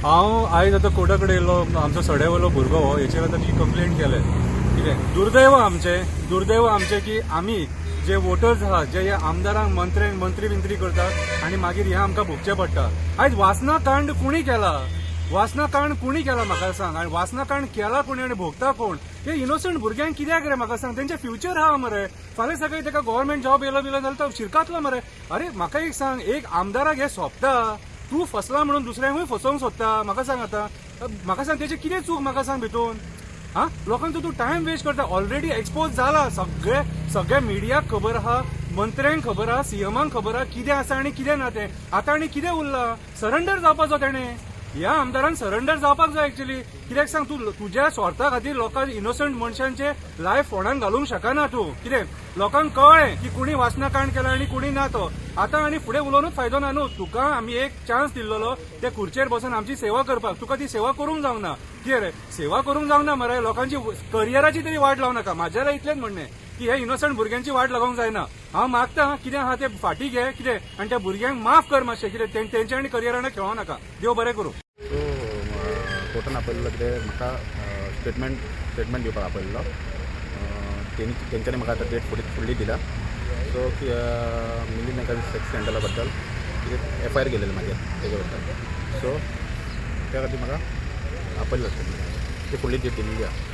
हांव आयज आतां कोर्टा कडेन येयल्लो. आमचो सड्यावयलो भुरगो हो, हेचेर आतां कंप्लेंट केले. कितें दुर्दैव आमचें, दुर्दैव आमचें की आमी जे वोटर्स आहा, जे ह्या आमदारांक, मंत्र्यांक मंत्री बिंत्री करतात आनी मागीर हें आमकां भोगचें पडटा. आयज वासना कांड कोणी केला? वासना कांड कोणी केला म्हाका सांग. आनी वासना कांड केला कोणी आनी भोगता कोण? हे इनोसंट भुरग्यांक कित्याक रे म्हाका सांग? तेंचे फ्युचर आहा मरे. फाल्यां सकाळी ताका गव्हर्मेंट जॉब येयलो बिलो जाल्यार तो शिरकातलो मरे. अरे, म्हाका एक सांग, एक आमदाराक हे सोंपता. तूं फसला म्हणून दुसऱ्यांकूय फसोवंक सोदता. म्हाका सांग आतां, म्हाका सांग, तेची कितें चूक म्हाका सांग भितून? हा, लोकांचो तूं टायम वेस्ट करता. ऑलरेडी एक्सपोज जाला सगळे. सगळे मिडियाक खबर आहा, मंत्र्यांक खबर आहा, सीएमाक खबर आहा कितें आसा आनी कितें ना तें. आतां आनी कितें उरलां? सरंडर जावपाचो तेणें. ह्या आमदारान सरंडर जावपाक जाय एक्चुली. कित्याक सांग, तूं तुज्या स्वार्था खातीर लोकांक, इनोसंट मनशांचे लायफ फोंडान घालूंक शकना तूं. कितें लोकांक कळ्ळें की कोणी वासना कांड केला आनी कोणी ना तो. आतां आनी फुडें उलोवनूच फायदो ना न्हू. तुका आमी एक चान्स दिल्लो ते खुर्चेर बसून आमची सेवा करपाक. तुका ती सेवा करूंक जावंक ना. कितें रे, सेवा करूंक जावंक ना मरे? लोकांची करियराची तरी वाट लावं नाका. म्हाजें जाल्यार इतलेंच म्हणणें की हे इनोसंट भुरग्यांची वाट लागोवंक जायना. हांव मागता, कितें आहा तें फाटीं घे कितें आनी त्या भुरग्यांक माफ कर मातशें. कितें तेंच्या आनी करियरान खेळों नाका. देव बरें करूं. सो कोर्टान आपयल्लो. कितें म्हाका स्टेटमेंट दिवपाक आपयल्लो तेणी. तेंच्यांनी म्हाका आतां डेट फुडें फुडली दिल्या. सो मिलिंद नायका सेक्स स्कँडला बद्दल कितें एफआयआर केलेलें म्हाजेर, तेजे बद्दल. सो त्या खातीर म्हाका आपयल्लो स्टेटमेंट. ती फुडली डेट दिल्ली आहा.